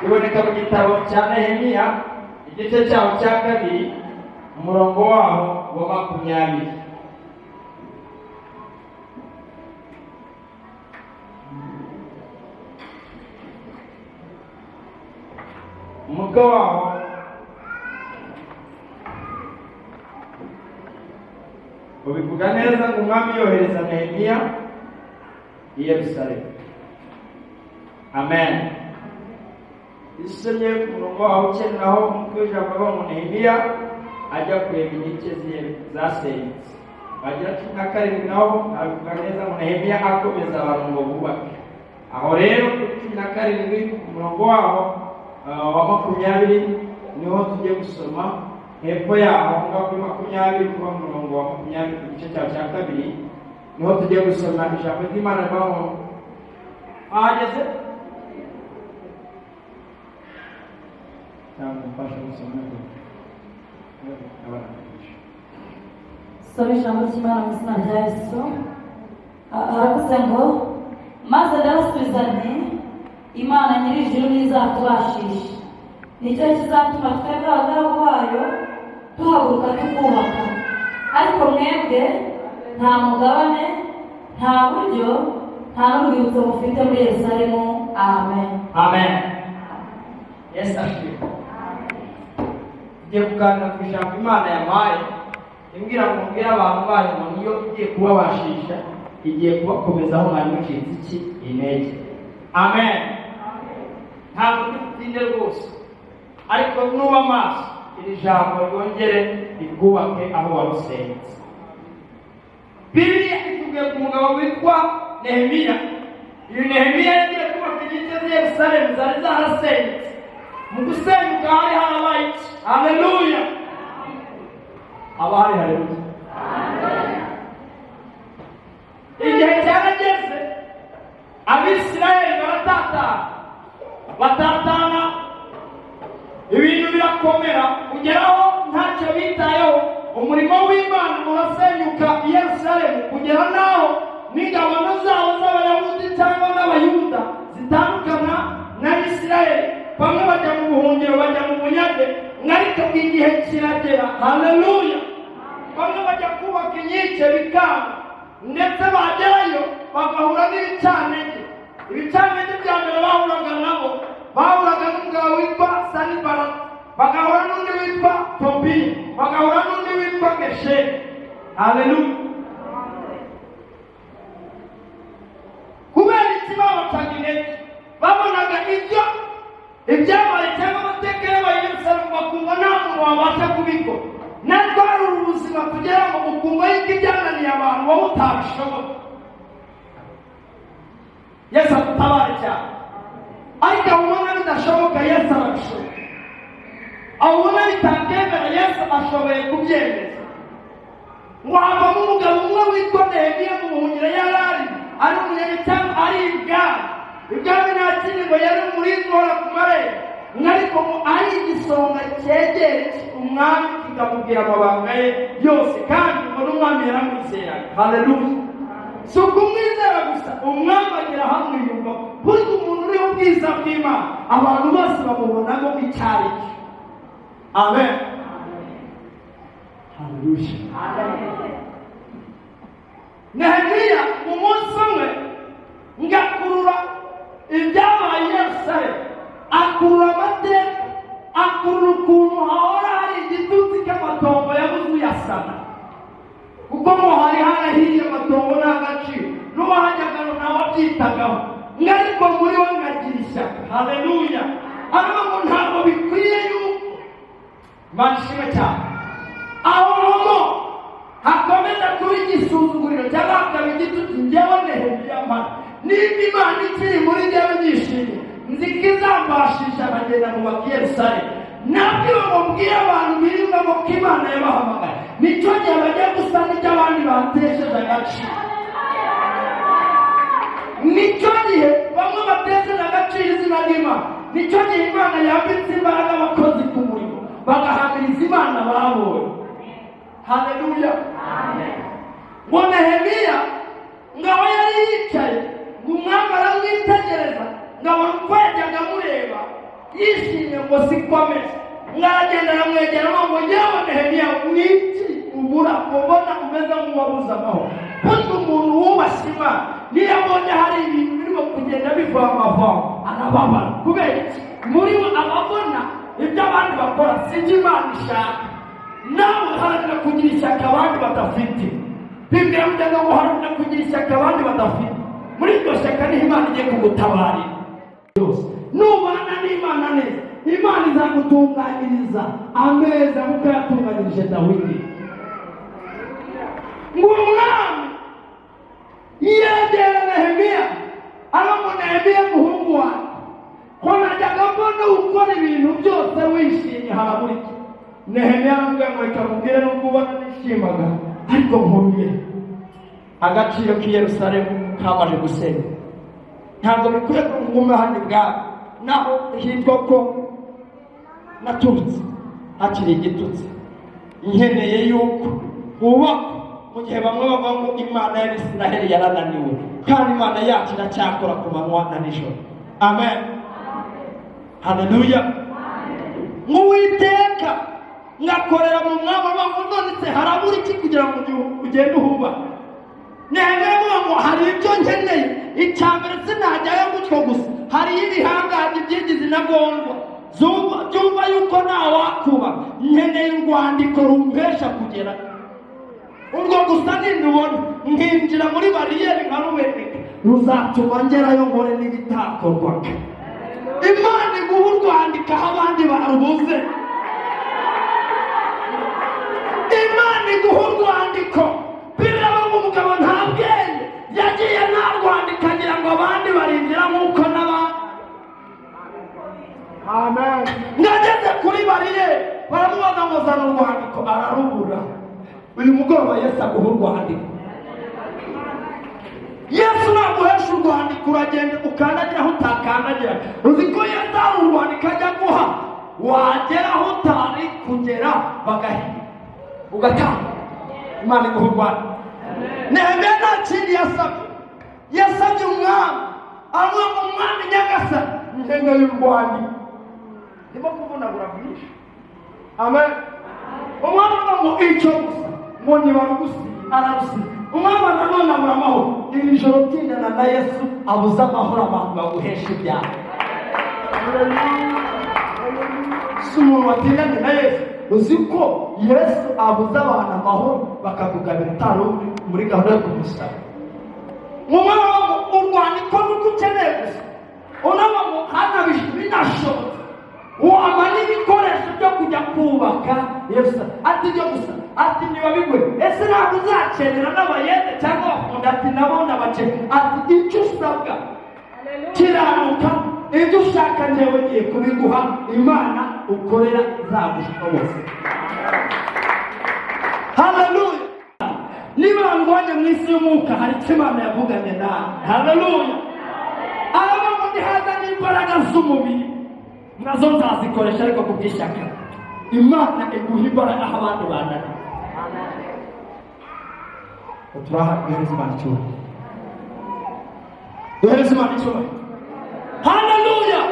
Iboneka mu gitabo cya Nehemiya, igice cyaho cya kabiri, umurongo waho wa 20. Umutwe waho ubivuga neza ngo umwami yohereza Nehemiya i Yerusalemu. Amen. Isomye ku murongo waho ukeneraho umutwe w'ijambo avuga ngo Nehemiya ajya kureba inkike zasenyutse. Wagira 17 naho abivuga neza ngo Nehemiya akomeza abantu ngo bubake. Aho rero kuri 17 ku murongo waho wa 20 niho tugiye gusoma. Hepfo yaho ngaho kuri 20 kuva mu murongo wa 20 ku gice cyaho cya kabiri niho tugiye gusoma ijambo ry'Imana rivuga ngo ahageze cyangwa umfashe gusoma ngo abana. Soma ijambo ry'Imana mu izina rya Yesu. Haravuze ngo: "Maze ndabasubiza nti: Imana nyir'ijuru ntizatubashisha, nicyo kizatuma twebwe abagaragu bayo duhaguruka tukubaka, ariko mwebwe nta mugabane, nta buryo, nta n'urwibutso mufite muri Yerusalemu." Amen. Amen. Yesu ashimwe. Tugiye kuganira ku ijambo Imana yampaye, imbwira ngo mbwire abantu bayo ngo niyo igiye kubabashisha, igiye kubakomeza aho mwari mucitse iki intege. Amen. Ntabwo ndi butinde rwose, ariko nuba amaso iri jambo ryongere rikubake aho warusenze. Bibiliya itubwiye ku mugabo witwa Nehemiya. Uyu Nehemiya yagiye kubaka inkike z'i Yerusalemu zari zarasenyutse. Mu gusenyuka hari harabaye iki? Haleluya! Haba hari haleluya. Igihe cyarageze Abisirayeli baratatana, batatana, ibintu birakomera kugeraho ntacyo bitayeho. Umurimo w'Imana urasenyuka i Yerusalemu, kugera n'aho n'ingabano zabo z'Abayahudi cyangwa n'Abayuda zitandukana na Isirayeli. Bamwe bajya mu buhungiro, bajya mu bunyage. Ariko igihe kiragera, haleluya, bamwe bajya kubaka inkike bikanga, ndetse bagerayo bagahura n'ibicantege. Ibicantege bya mbere bahuraga nabo, bahuraga n'umugabo witwa Sanibalati, bagahura n'undi witwa Tobiya, bagahura n'undi witwa Gesheri. Haleluya! Kubera iki babacaga intege? Babonaga ibyo ibyabaye cyangwa amateka yabaye i Yerusalemu, bakumva nta muntu wabasha kubikora. Natwe hari ubu buzima tugeramo, ukumva yuko ibyananiye abantu wowe utabishobora. Yesu adutabare cyane. Ariko aho ubona bidashoboka, Yesu arabishoboye. Aho ubona bitakemera, Yesu ashoboye kubyemeza. Ngo havamo umugabo umwe witwa Nehemiya. Mu buhungiro yari ari umunyage cyangwa ari ibwami. Ibwami nta kindi, ngo yari umurinzi uhora ku marembo, ariko ngo ari igisonga cyegere umwami kikamubwira amabanga ye yose, kandi ngo n'umwami yaramwizeraga. Haleluya! Si ukumwizera gusa, umwami agera hamwiyumva. Burya umuntu uriho ubwiza bw'Imana, abantu bose bamubonamo icyo ari cyo. Amen. Haleluya! Nehemiya umunsi umwe ngakurura ibyabaye i Yerusalemu, akurura amateka, akurura ukuntu hahora hari igitutsi cy'amatongo yabuze uyasana, kuko ngo hari harahiye amatongo nta gaciro, n'uwahajyaga nawe abyitagaho. Ariko muri we ngagira ishyaka. Haleluya! Aravuga ngo ntabwo bikwiye yuko, Imana ishimwe cyane, aho homo hakomeza kuba igisuzuguriro cyangwa hakaba igitutsi. Njyewe Nehemiya mpano, nimba Imana ikiri muri njyewe nyishimye, nzi ko izambashisha nkagenda mu baki Yerusalemu. Nabwiwe ngo mbwire abantu birirwamo ko Imana yabahamagaye. Nicyo gihe bajya gusa n'icyo abandi batesheje agaciro. Nicyo gihe bamwe batesheje agaciro izina ry'Imana, nicyo gihe Imana yambitse imbaraga abakozi ku murimo, bagahamiriza Imana babonye. Haleluya! Ngo Nehemiya ngaho yari yicaye, ngo umwami aramwitegereza, ngo abona uko yajyaga amureba. Yishimye ngo siko ameze. Mwaragenda, aramwegera ngo: "Yewe Nehemiya, niki ubura ubona umeze nk'uwabuze amahoro?" Burya umuntu wubashye Imana, niyo abonye hari ibintu birimo kugenda bivangavanga, arababara. Kubera iki? Muri we ababona ibyo abandi bakora si ibyo Imana ishaka. Nawe haranira kugira ishyaka abandi badafite. Bibwira mugenzi ngo haranira kugira ishyaka abandi badafite. Muri iryo shyaka niho Imana igiye kugutabarira byose. Nubana n'Imana neza, Imana izagutunganyiriza ameza nk'uko yatunganyirije Dawidi. Ngo umwami yegera Nehemiya, aravuga ngo: "Nehemiya, muhungu wanjye, ko najyaga mbona ukora ibintu byose wishimye, harabura iki?" Nehemiya aramubwira ngo: "Reka mubwire, nubwo ubona nishimaga, ariko nkuruye agaciro k'i Yerusalemu kamaze gusenya. Ntabwo bikwiye ko nguma hano ibwami, naho hitwa ko naturutse hakiri igitutsi. Nkeneye yuko hubakwa, mu gihe bamwe bavuga ngo Imana y'Abisiraheli yarananiwe, kandi Imana yacu iracyakora ku manywa na nijoro." Amen, haleluya. Nk'Uwiteka ngakorera mu mwami. Bavuga ngo: "None se harabura iki kugira ngo ugende uhubake?" Nehemiya avuga ngo: "Hari ibyo nkeneye. Icya mbere, sinajyayo gutyo gusa. Hariyo ibihangange byigize intagondwa byumva yuko ntawakuba. Nkeneye urwandiko rumpesha kugera. Urwo gusa nindubona, nkinjira muri bariyeri nkarubereka, ruzatuma ngerayo nkore n'ibitakorwaga." Imana iguha urwandiko aho abandi barubuze. Imana iguha urwandiko. Biraba ngo umugabo nta bwenge yagiye nta rwandiko, agira ngo abandi barinjira nk'uko n'abandi. Amen. Ngageze kuri bariyeri, baramubaza ngo: "Zana urwandiko." Ararubura. Uyu mugoroba Yesu aguha urwandiko. Yesu naguhesha urwandiko, uragenda ukandagira aho utakandagira. Uzi ko Yesu hari urwandiko ajya guha, wagera aho utari kugera bagahiga ugatanga. Imana iguha urwandiko. Nehemiya nta kindi yasabye. Yasabye umwami, aravuga ngo: "Umwami nyagasani, nkeneye urwandiko." Ndimo kuvunagura bwinshi. Amen. Umwami avuga ngo: "Icyo gusa?" Ngo ntibarugusiye. Ararusiye. Umwami nanone abura amahoro. Iri joro tindana na Yesu abuze amahoro abantu baguhesha ibyaha. Si umuntu watindanye na Yesu. Uzi ko Yesu abuze abantu amahoro, bakakugabira utari uri muri gahunda yo kumusaba? Umwami avuga ngo: "Urwandiko nurwo ukeneye gusa?" Unavuga ngo hano binashobotse wama n'ibikoresho byo kujya kubaka Yesu. Ati: "Ibyo gusa?" Ati: "Ntibabigwe. Ese ntabwo uzakenera n'abayede cyangwa abafundi?" Ati: "Nabo ndabakene." Ati: "Icyo usabwa, kiranuka. Ibyo ushaka njyewe ngiye kubiguha. Imana ukorera izagushoboza." Haleluya! Niba ndwanya mu isi y'umwuka, hari icyo Imana yavuganye nawe. Haleluya! Aravuga ngo: "Nihaza n'imbaraga z'umubiri, nazo nzazikoresha, ariko ku bw'ishyaka." Imana iguha imbaraga aho abandi bananiwe. Turaha, duhereze Imana icyubahiro, duhereze Imana icyubahiro. Haleluya!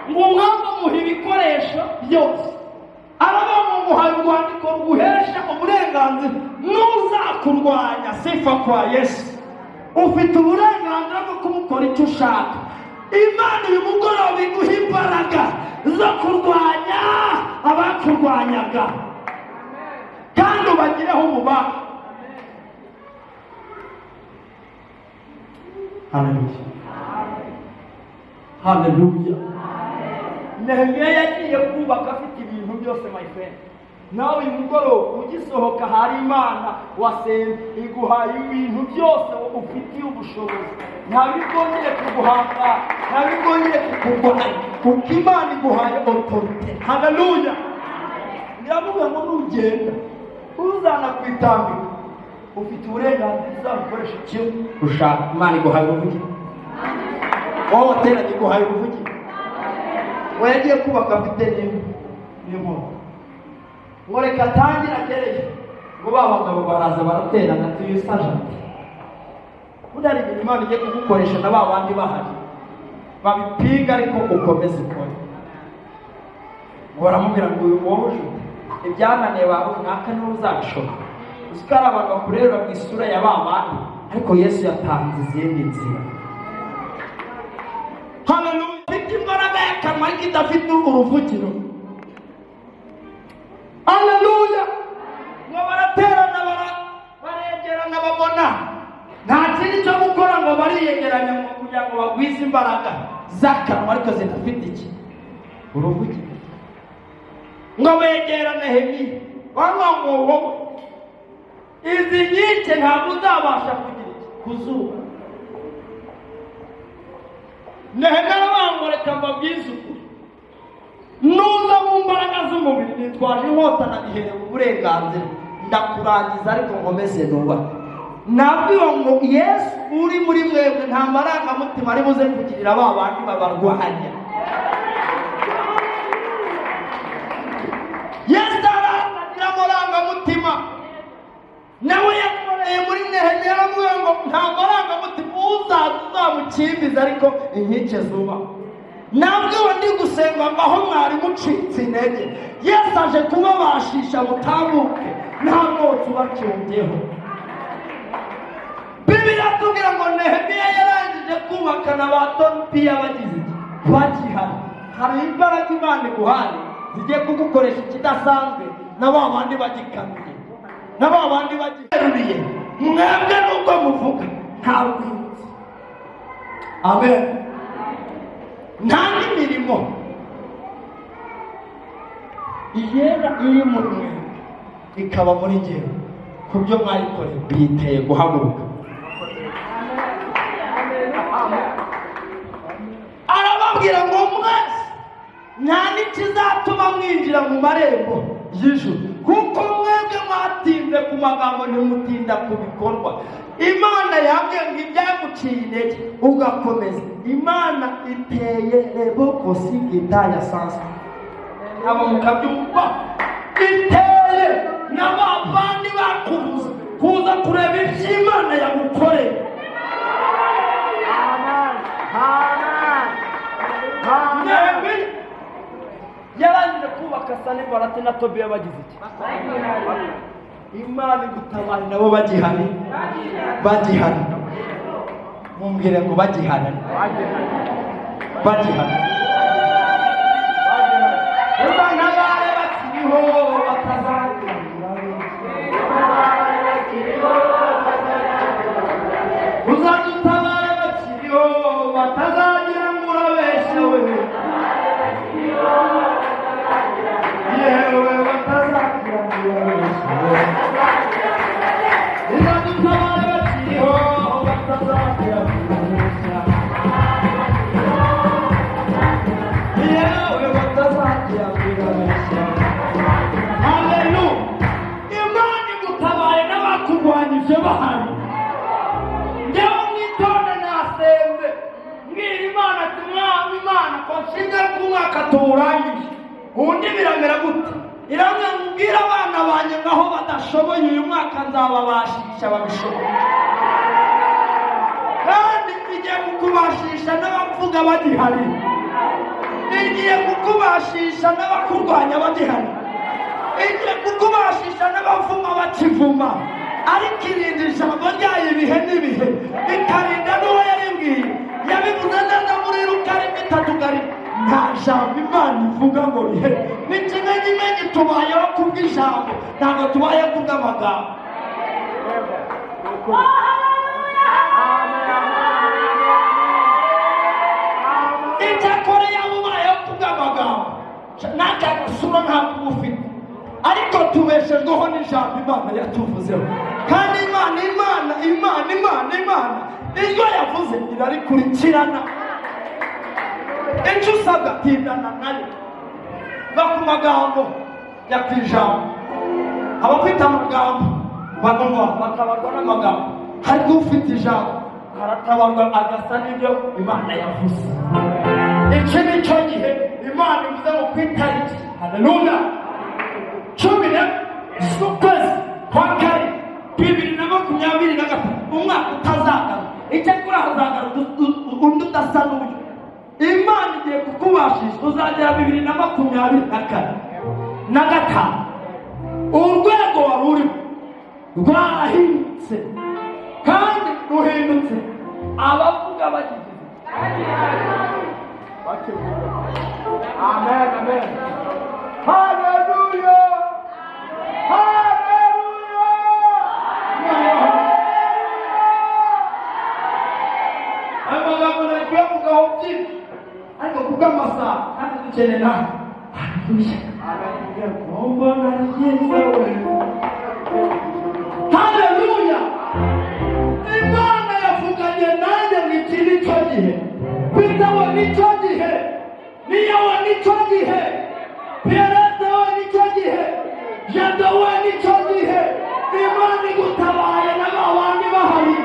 Ngo umwami amuha ibikoresho byose. Aravuga ngo: "Nguhaye urwandiko ruguhesha uburenganzira n'uzakurwanya." Sifa kwa Yesu! Ufite uburenganzira bwo kumukora icyo ushaka. Imana uyu mugoroba iguha imbaraga zo kurwanya abakurwanyaga, kandi ubagireho ububasha. Haleluya, haleluya! Nehemiya yagiye kubaka afite ibintu byose. My friend, nawe uyu mugoroba ugisohoka, hari Imana wasenze iguhaye ibintu byose ufitiye ubushobozi. Nta bwongere kuguhanga, nta bwongere kukurwanya, kuko Imana iguhaye autorité. Haleluya! Biravuga ngo nugenda uzanakwitambika, ufite uburenganzira, uzabukoresha icyo ushaka. Imana iguhaye uruvugiro. Wowe wateranye, iguhaye uruvugiro. We yagiye kubaka afite n'inkono, ngo reka atangire agereye, ngo ba bagabo baraza baraterana tuyisajate. Buriya hari ibintu Imana igiye kugukoresha na ba bandi bahari babipinga, ariko ukomeze ukore. Ngo baramubwira ngo uyu wowe uje ute? Ibyananiye ba runaka niwe uzabishobora. Uzi ko hari abantu bakureba mu isura ya ba bandi, ariko Yesu yatanze izindi nzira. Haleluya! Ifite imbaraga y'akanwa ariko idafite uruvugiro. Haleluya! Ngo baraterana, baregerana, babona nta kindi cyo gukora, ngo bariyegeranya ngo kugira ngo bagwize imbaraga z'akanwa ariko zidafite iki? Uruvugiro. Ngo begera Nehemiya, bamwe ngo: "Wowe izi nkike ntabwo uzabasha kugira iki? Kuzuba." Nehemiya aravuga ngo: "Reka mbabwize ukuri, nuza mu mbaraga z'umubiri nitwaje inkota nabiherewe uburenganzira, ndakurangiza, ariko nkomeze nubake." Nabwiwe ngo Yesu uri muri mwebwe nta marangamutima ari buze kugirira ba bandi babarwanya. Yesu aragira amarangamutima, nawe yakoreye muri Nehemiya, aramubwira ngo nta marangamutima, uzaza uzamukimbiza, ariko inkike zubakwa. Nabwiwe ndi gusenga ngo aho mwari mucitse intege, Yesu aje kubabashisha mutambuke nta mwotsi ubacumbyeho. Bibiliya tubwira ngo Nehemiya yarangije kubaka na ba Tobiya bagize iki? Bagihari. Hari imbaraga Imana iguhaye zigiye kugukoresha ikidasanzwe na ba bandi bagikanuye, na ba bandi bagiteruriye. Mwebwe nubwo muvuga, nta rwibutso, amen, nta n'imirimo iyera iri muri mwe ikaba muri njyewe ku byo mwayikoreye, biyiteye guhaguruka. Arababwira ngo mwese nta n'ikizatuma mwinjira mu marembo y'ijuru, kuko mwebwe mwatinze ku magambo, ntimutinda ku bikorwa. Imana yambwiye ngo ibyaguciye intege ugakomeza, Imana iteye rebokosigita ya sansa abo mukabyumva, iteye na ba bandi bakubuza kuza kureba ibyo Imana yagukoreye. Nehemiya yarangije kubaka, Sanibalati na Tobiya bagize iki? Imana igutabara nabo bagihari, bagihari. Mumbwire ngo bagihari, bagihari. Uzantabare bakiriho batazagira, uzadutabare bakiriho batazagira ngo urabeshya we, yewe batazagira ngo urabeshya we. Uzadutabare bakiriho batazagira ngo urabeshya, yewe batazagira ngo urabeshya. Haleluya! Imana igutabaye n'abakurwanyije bahari. Njyewe mwitonde, nasenze mbwira Imana ati: "Mwami Imana, ko nshinzwe ko umwaka tuwurangije, ubundi biramera gute?" Iramwe mbwira abana banjye ngaho badashoboye, uyu mwaka nzababashisha babishoboye. Kandi igiye kukubashisha n'abavuga bagihari, igiye kukubashisha n'abakurwanya bagihari, igiye kukubashisha n'abavuma bakivuma. Ariko irinda ijambo ryayo ibihe n'ibihe, ikarinda n'uwo yaribwiye. Yabivuze neza muri Luka 1:37: nta jambo Imana ivuga ngo rihe. Ni kimenyimenyi, tubayeho kubw'ijambo, ntabwo tubayeho kubw'amagambo. Icyakora yaba ubayeho kubw'amagambo, n'aka gasura ntabwo uba ufite, ariko tubeshejweho n'ijambo Imana yatuvuzeho. Kandi Imana, Imana, Imana, Imana, Imana iryo yavuze irarikurikirana. Icyo usabwa, tindana nayo, va ku magambo, jya ku ijambo. Abafite amagambo bagomba bakabarwa n'amagambo, ariko ufite ijambo aratabarwa agasa n'ibyo Imana yavuze. Iki ni cyo gihe Imana ivuze ngo ku itariki, haleluya, 14 z'ukwezi kwa kane 2023, umwaka utazagaruka, icyakora hazagaruka undi udasa n'uyu. Imana igiye kukubashisha uzagera 2024 na 5, urwego wari urimo rwarahindutse kandi ruhindutse abavuga bagize. Amen, amen. Hallelujah. Hallelujah. Ayo magambo nari kuyavugaho byinshi, ariko kubw'amasaha kandi dukeneye nawe. Haleluya! Mbona ari byiza we! Haleluya! Imana yavuganye nanjye ngo iki ni cyo gihe, Peter we ni cyo gihe, Niyo we ni cyo gihe, Pierrette we ni cyo gihe, Jado we ni cyo gihe. Imana igutabaye na ba bandi bahari.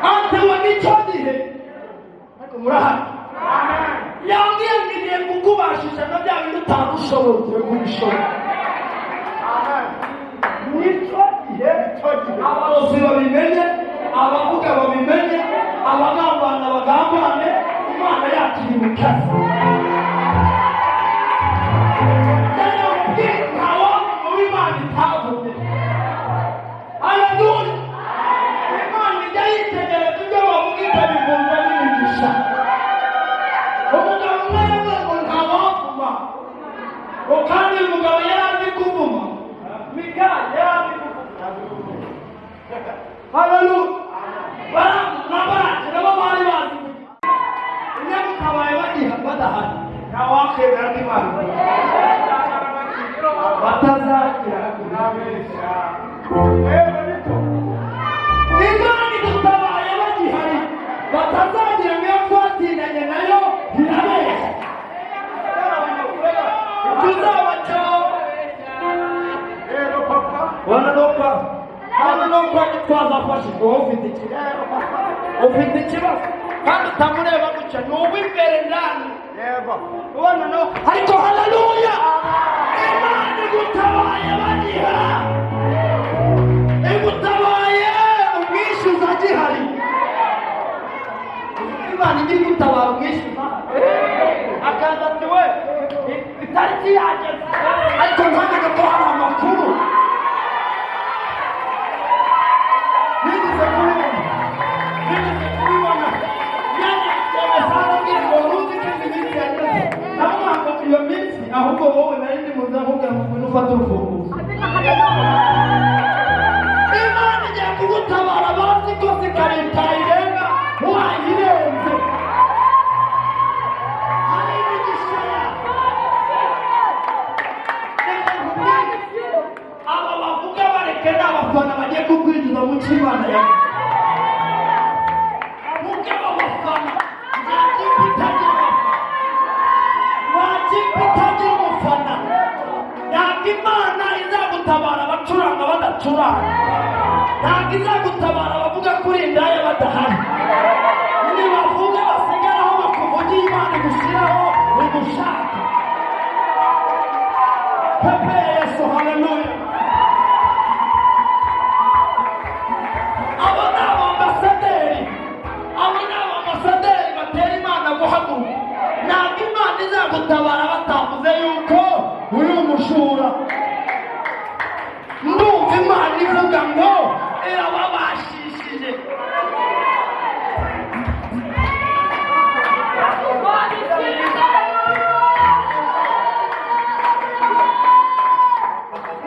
Ante we ni cyo gihe, ariko murahari. Yambwiye ngo igiye kukubashisha na bya bindi utarushoboye, ugiye kubishobora. Nicyo gihe. Abarozi babimenye, abavuga babimenye, abagambana bagambane, Imana yacu iri mu kazi. Yaramubwiye, ntawavuga uwo Imana itavuze. Haleluya! Imana ijya yitegereza ibyo bavuga ikabivunja n'imigisha. Umugabo umwe yavuze ngo ntawavuma, ngo kandi uyu mugabo yari azi kuvuma. Mikali yari azi kuvuma. Haleluya! N'abaraki nabo bari bazi kugira inyamutabaye bagiha badahari, Ntawakwemera ko Imana batazagira. Imana idutabaye bagihari, batazagira ngo iyo twatindanye nayo irabeshya, tuzabacaho. Wana no kwa hano no kwa Gitwaza afashijwe. Wowe ufite ikibazo, ufite ikibazo kandi utamureba gutya, ni uw'imbere ndani. Ubona no, ariko haleluya, Imana igutabaye bagiha, igutabaye umwishyuza agihari. Imana ijya igutabara umwishyuza akaza ati: "We, itariki yageze," ariko ntamenye ko hari amakuru. Nigeze kubibona, nigeze kubibona. Yanjye ngo ruzi ko iyi minsi yageze, namuha iyo minsi, ahubwo wowe nari ndi muze nkubwira ngo ngwino ufate urufunguzo. Imana igiye kugutabara bazi ko sikari itayirenga, wayirenze. Hari imigisha yawe. Reka nkubwire, aba bavuga bareke, ni abafana bagiye kukwinjiza mu cy'Imana yawe. Muge abafana, nta kipe itagira abafana, nta kipe itagira umufana. Ntabwo Imana izagutabara abacuranga badacuranga, ntabwo izagutabara abavuga kuri indaya badahari. Nibavuga basigaraho bakuvugiye, Imana igushyiraho igushaka. Pepe ya Yesu! Haleluya! Abo ni abambasaderi, abo ni abambasaderi batera Imana guhaguruka. Ntabwo Imana izagutabara batavuze yuko uri umujura. Ndumva Imana ivuga ngo irababashishije.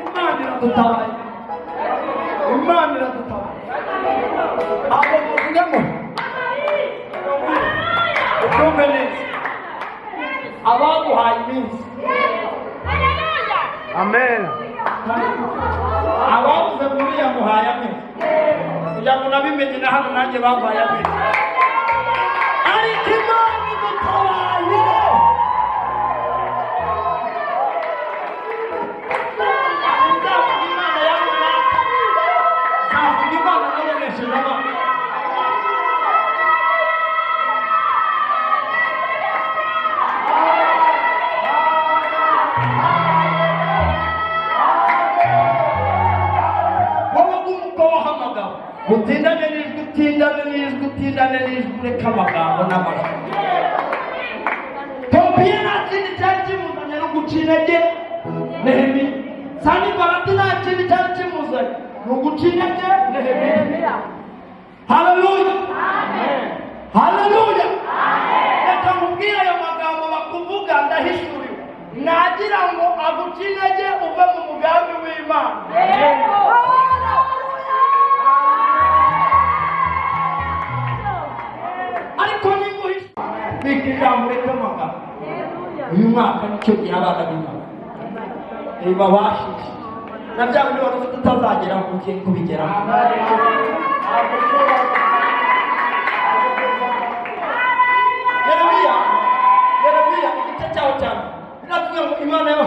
Imana iradutabaye, Imana iradutabaye. Abo bavuga ngo ubyumve neza, abaguhaye iminsi. Amen. Abavuze ngo uriya muhaye amezi kugira ngo nabimenye, na hano nanjye bampaye amezi, ariko Imana idutabaye. Nzavuga Imana yawe, nzavuga Imana nabonesheje amaso. Wowe bw'umwuka wahamagawe, utindane n'ijwi, utindane n'ijwi. utindane n'ijwi, ureke amagambo n'amajwi. Tobiya nta kindi cyari kimuzanye no guca intege Nehemiya. Sanibalati nta kindi cyari kimuzanye ni uguca intege Nehemiya. Haleluya, haleluya! Reka nkubwire, ayo magambo bakuvuga, ndahishuriwe, nagira ngo aguce intege uve mu mugambi w'Imana. Ariko niba uhishe, bika ijambo, ureke amagambo. Uyu mwaka nicyo gihe abana b'Imana ribabashishije na bya bindi wari uzi utazageraho, ugiye kubigeraho. Yeremiya, Yeremiya igice cyaho cyane biratubwira ngo Imana yo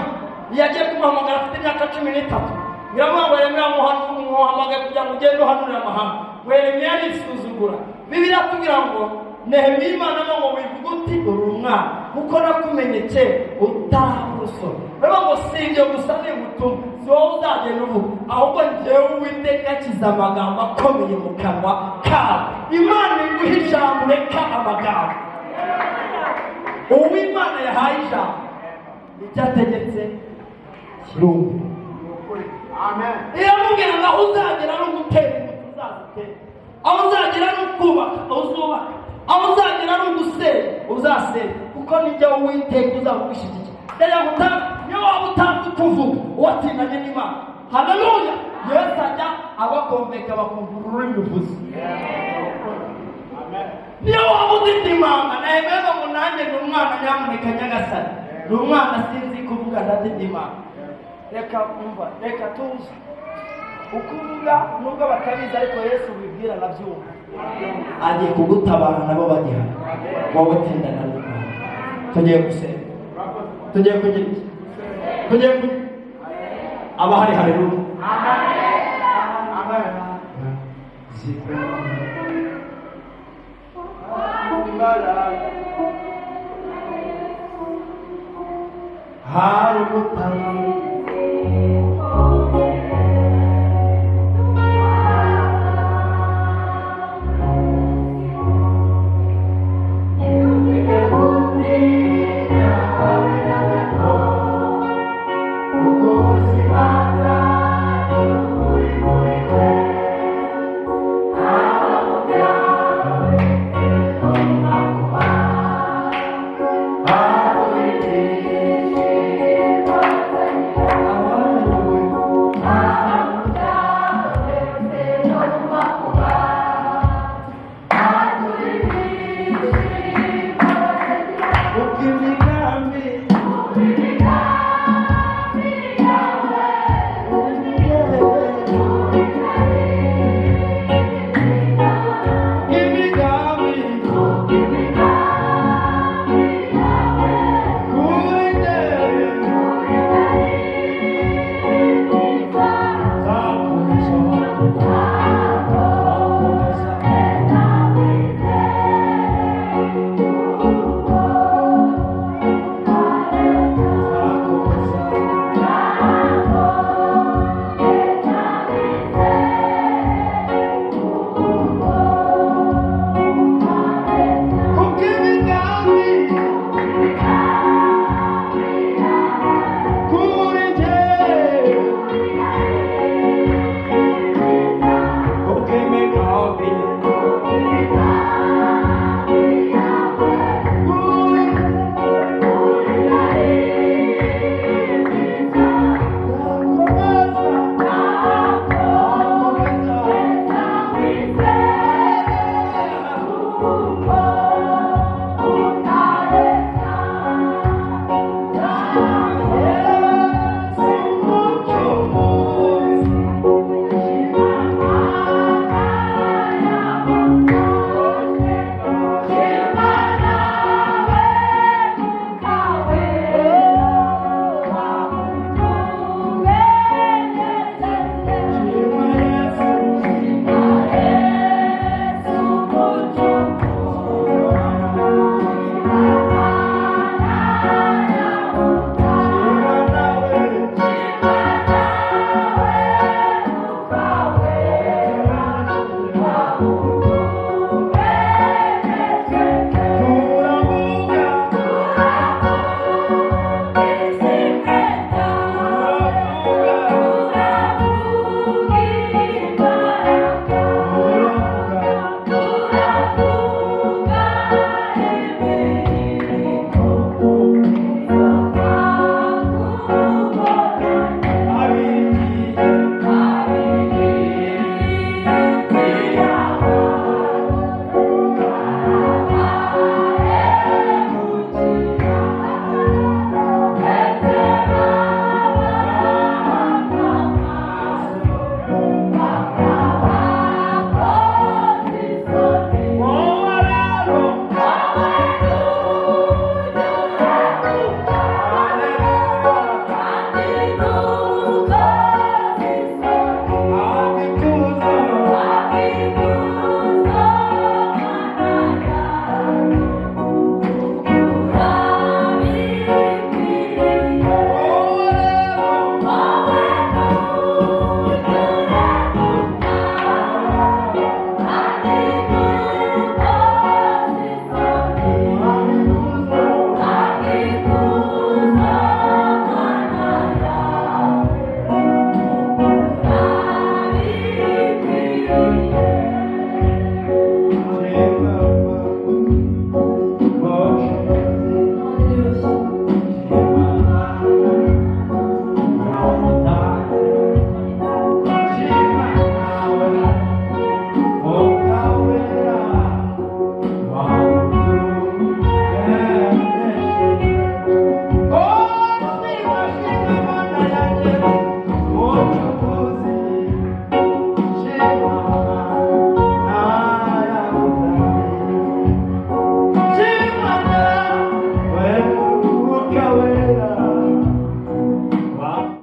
yagiye kumuhamagara afite imyaka 13, iramuha ngo: "Yeremiya, muhamagaye kugira ngo ugende uhanurire amahanga." Ngo Yeremiya arisuzugura. Bibiliya iratubwira ngo Nehemiya, Imana ngo: "Wivuga uti uri umwana, kuko nakumenye kera utaraba urusoro." Baravuga ngo si ibyo gusa, ni ubutumwa, si wowe uzagenda uvuga, ahubwo njyewe Uwiteka akiza amagambo akomeye mu kanwa kawe. Imana iguha ijambo, ureka amagambo. Uwimana yahaye ijambo, icyo ategetse kirumva. Iramubwira ngo aho uzagera ari ugutera imbuto, uzazitera; aho uzagera ari ukubaka, uzubaka; aho uzagera ari ugusenya, uzasenya, kuko nijya Uwiteka uzagushyigikiye. Rero niyo waba utazi kuvuga, uwatindanye n'Imana, haleluya, Yesu ajya abakombeka bakumva ururimi uvuze. Niyo waba ufite impanga, nahemeza ngo nanjye ni umwana, nyamuneka Nyagasani, ni umwana, sinzi kuvuga, ndadidimanga. Reka umva, reka tuze uko uvuga, nubwo batabizi, ariko Yesu ubibwira arabyumva. Agiye kugutabara nabo bagihari. Wowe tindana n'Imana. Tugiye gusenga, tugiye kugira iki? Tugiye kugira abahari. Haleluya! Amen. Hari ubutaka.